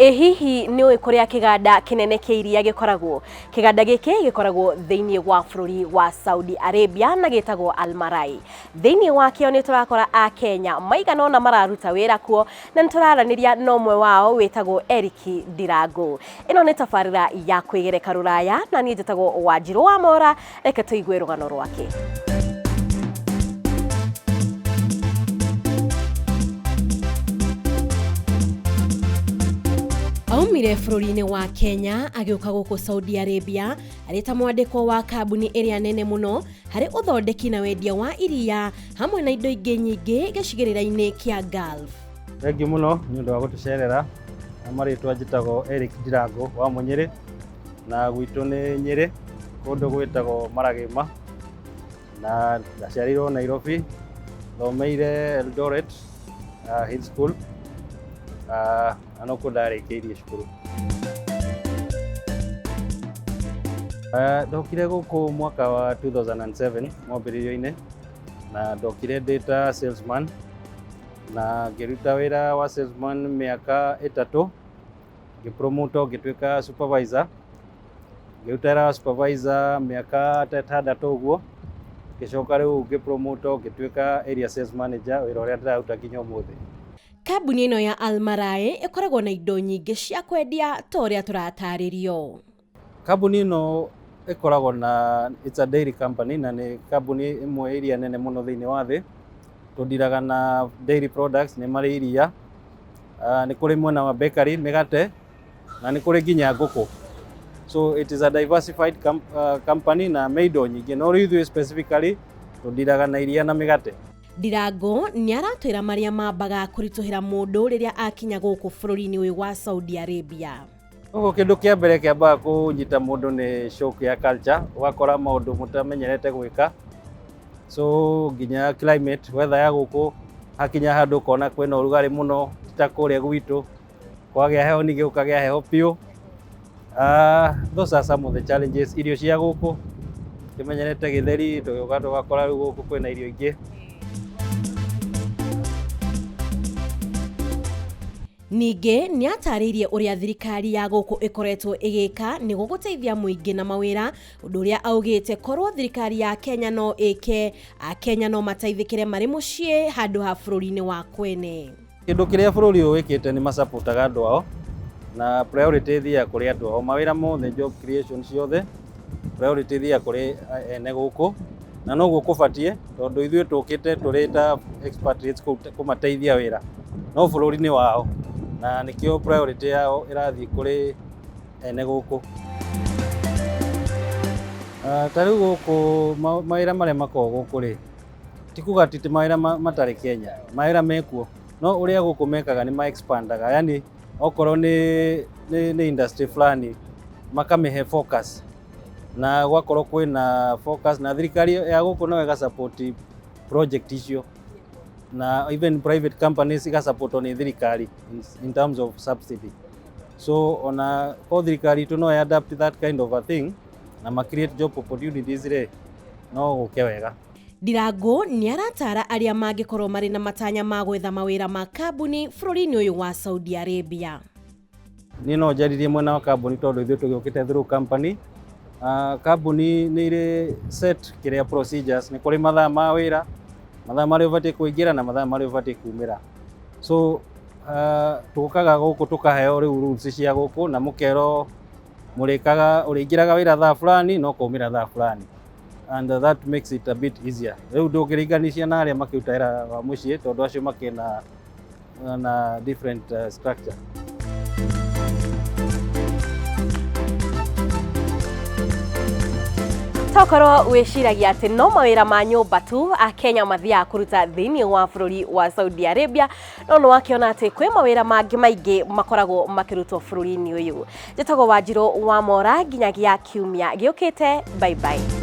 Ĩ hihi nĩ ũĩ kũrĩa kĩganda kĩnene kĩa iria gĩkoragwo? Kĩganda gĩkĩ gĩkoragwo thĩinĩ wa bũrũri wa Saudi Arabia na gĩtagwo Almarai. Thĩinĩ wakĩo nĩ tũrakora Akenya maigana ũna mararuta wĩra kuo na nĩ tũraranĩria na ũmwe wao wĩtagwo Eric Ndirangu. Ĩno nĩ tabarĩra ya kwĩgereka rũraya na niĩ njĩtagwo Wanjirũ wa Mora, reke tũigue rũgano rwake. Aumire bũrũri-inĩ wa Kenya agĩũka gũkũ Saudi Arabia arĩ ta mwandĩkwo wa kambuni ĩrĩa nene mũno harĩ ũthondeki na wendia wa iria hamwe na indo ingĩ nyingĩ gĩcigĩrĩra-inĩ kĩa Gulf. Thengiũ mũno nĩ ũndũ wa gũtũcerera. Na marĩtwa njĩtagwo Eric Ndirango wa Mũnyĩrĩ na gwitũ nĩ Nyĩrĩ kũndũ gwĩtagwo Maragĩma na ndaciarĩirwo Nairobi, thomeire Eldoret Hill School na nokuo ndarĩkĩirie cukuru. Ndokire gũkũ mwaka wa 2007 mwambĩrĩrio-inĩ na ndokire ndĩ ta salesman na ngĩruta wĩra wa salesman mĩaka 3, ngĩpromotwo ngĩtuĩka supervisor, ngĩruta wĩra wa supervisor mĩaka ta 6 ũguo, ngĩcoka rĩu ngĩpromotwo ngĩtuĩka area sales manager, wĩra ũrĩa ndĩraruta nginya ũmũthĩ. Kambuni ĩno ya Almarai ĩkoragwo na indo nyingĩ cia kwendia ta ũrĩa tũratarĩrio. Kambuni ĩno ĩkoragwo na, it's a dairy company na nĩ kambuni ĩmwe ĩrĩa nene mũno thĩinĩ wa thĩ. Tũndiraga na dairy products, nĩ marĩ iria, nĩ kũrĩ mwena wa bakery, mĩgate, na nĩ kũrĩ nginya ngũkũ. So it is a diversified company na me indo nyingĩ, no rĩu ithuĩ specifically tũndiraga na iria na mĩgate. Ndirango nĩ aratwĩra marĩa mambaga kũritũhĩra mũndũ rĩrĩa akinya gũkũ bũrũri-inĩ ũyũ wa Saudi Arabia. Ũguo kĩndũ kĩa mbere kĩambaga kũnyita mũndũ nĩ shock ya culture, ũgakora maũndũ mũtamenyerete gwĩka. So nginya climate, weather ya gũkũ, hakinya handũ ũkona kwĩna ũrugarĩ mũno, ti ta kũrĩa gwitũ, kwagĩa heho ningĩ gũkagĩa heho biũ. Those are some of the challenges. Irio cia gũkũ, tũmenyerete gĩtheri, tũgĩũka tũgakora rĩu gũkũ kwĩna irio ingĩ. Ningĩ nĩ atarĩirie ũrĩa thirikari ya gũkũ ĩkoretwo ĩgĩka nĩguo gũteithia mũingĩ na mawĩra, ũndũ ũrĩa augĩte korwo thirikari ya Kenya no ĩke, Akenya no mateithĩkĩre marĩ mũciĩ handũ ha bũrũri-inĩ wa kwene. Kĩndũ kĩrĩa bũrũri ũyũ wĩkĩte nĩ masapotaga andũ ao na priority ĩthiaga kũrĩ andũ ao, mawĩra mothe, job creation ciothe priority ĩthiaga kũrĩ ene gũkũ, na noguo kũbatiĩ tondũ ithuĩ tũkĩte tũrĩ ta expatriates kũmateithia wĩra, no bũrũri nĩ wao na nĩkĩo priority yao ĩrathiĩ kũrĩ ene gũkũ. Ta rĩu gũkũ mawĩra marĩa makoragwo gũkũ rĩ, ti kuga atĩ ti mawĩra matarĩ Kenya, mawĩra mekuo, no ũrĩa gũkũ mekaga nĩ ma-expandaga, yani okorwo nĩ industry fulani makamĩhe focus, na gwakorwo kwĩna focus na thirikari ya gũkũ no ĩga support project icio, na even private companies igasupportwo nĩ thirikari in terms of subsidy. So ona ko thirikari itũ no adapt that kind of a thing na ma create job opportunities rĩ, no gũke wega. Ndirango nĩ aratara arĩa mangĩkorwo marĩ na matanya ma gwetha mawĩra ma kambuni bũrũri-inĩ ũyũ wa Saudi Arabia. Niĩ no njarĩrie mwena wa kambuni tondũ ithuĩ tũgĩũkĩte through company. Kambuni nĩ irĩ set kĩrĩa procedures, nĩ kũrĩ mathaa ma wĩra, mathaa marĩa ũbatiĩ kũingĩra na mathaa marĩa ũbatiĩ kumĩra. So tũkaga gũkũ tũkaheo rĩu rules cia gũkũ na mũkerwo mũrĩkaga, ũrĩingĩraga wĩra thaa fulani na ũkaumĩra thaa fulani. And that makes it a bit easier. Rĩu ndũngĩringanisha na arĩa makĩruta wĩra wa mũciĩ tondũ acio makĩrĩ na different structure. Tokorwo wĩciragia atĩ no mawĩra ma nyũmba tu Akenya mathiaga kũruta thĩinĩ wa bũrũri wa Saudi Arabia, no nĩ wakĩona atĩ kwĩ mawĩra mangĩ maingĩ makoragwo makĩrutwo bũrũri-inĩ ũyũ. Njĩtagwo Wanjirũ wa Mora, nginyagia kiumia gĩũkĩte. Bye bye.